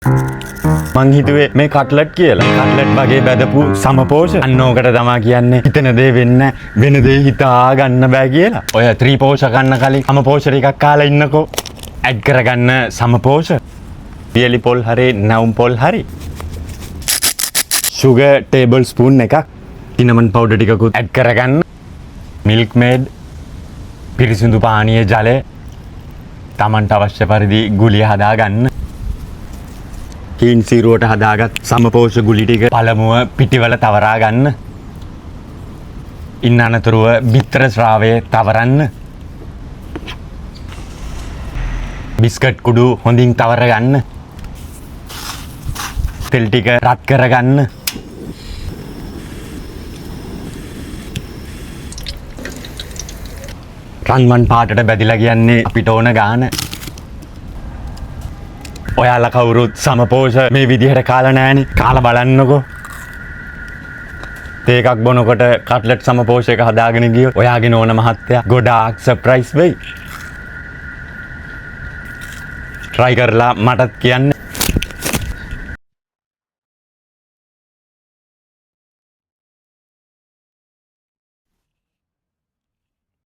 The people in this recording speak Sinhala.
මං හිතුවේ මේ කට්ලට් කියලා. කට්ලට් වගේ බැදපු සමපෝෂ. අන්න ඕකට තමා කියන්නේ හිතන දේ වෙන්න වෙන දේ හිතා ගන්න බෑ කියලා. ඔය ත්‍රිපෝෂ ගන්න කලින් සමපෝෂ ටිකක් කාලා ඉන්නකෝ. ඇඩ් කරගන්න සමපෝෂ. පියලි පොල් හරි නැවුම් පොල් හරි. සුගර් ටේබල් ස්පූන් එකක්. සිනමන් පවුඩර් ටිකකුත් ඇඩ් කරගන්න. මිල්ක් මේඩ් පිරිසිදු පානීය ජලය තමන්ට අවශ්‍ය පරිදි ගුලිය හදාගන්න. හීන් සීරුවට හදාගත් සමපෝෂ ගුලි ටික පළමුව පිටිවල තවරා ගන්න. ඉන් අනතුරුව බිත්තර ශ්‍රාවය තවරන්න. බිස්කට් කුඩු හොඳින් තවර ගන්න. තෙල් ටික රත් කරගන්න. රන්වන් පාටට බැදිලා කියන්නේ අපිට ඕන ගාන. ඔයාලා කවුරුත් සමපෝෂ මේ විදිහට කාලා නෑනේ. කාලා බලන්නකෝ. තේ එකක් බොනකොට කට්ලට් සමපෝෂ එක හදාගෙන ගියොත් ඔයාගේ නෝන මහත්තයා ගොඩාක් සර්ප්‍රයිස් වෙයි. ට්‍රයි කරලා මටත් කියන්න.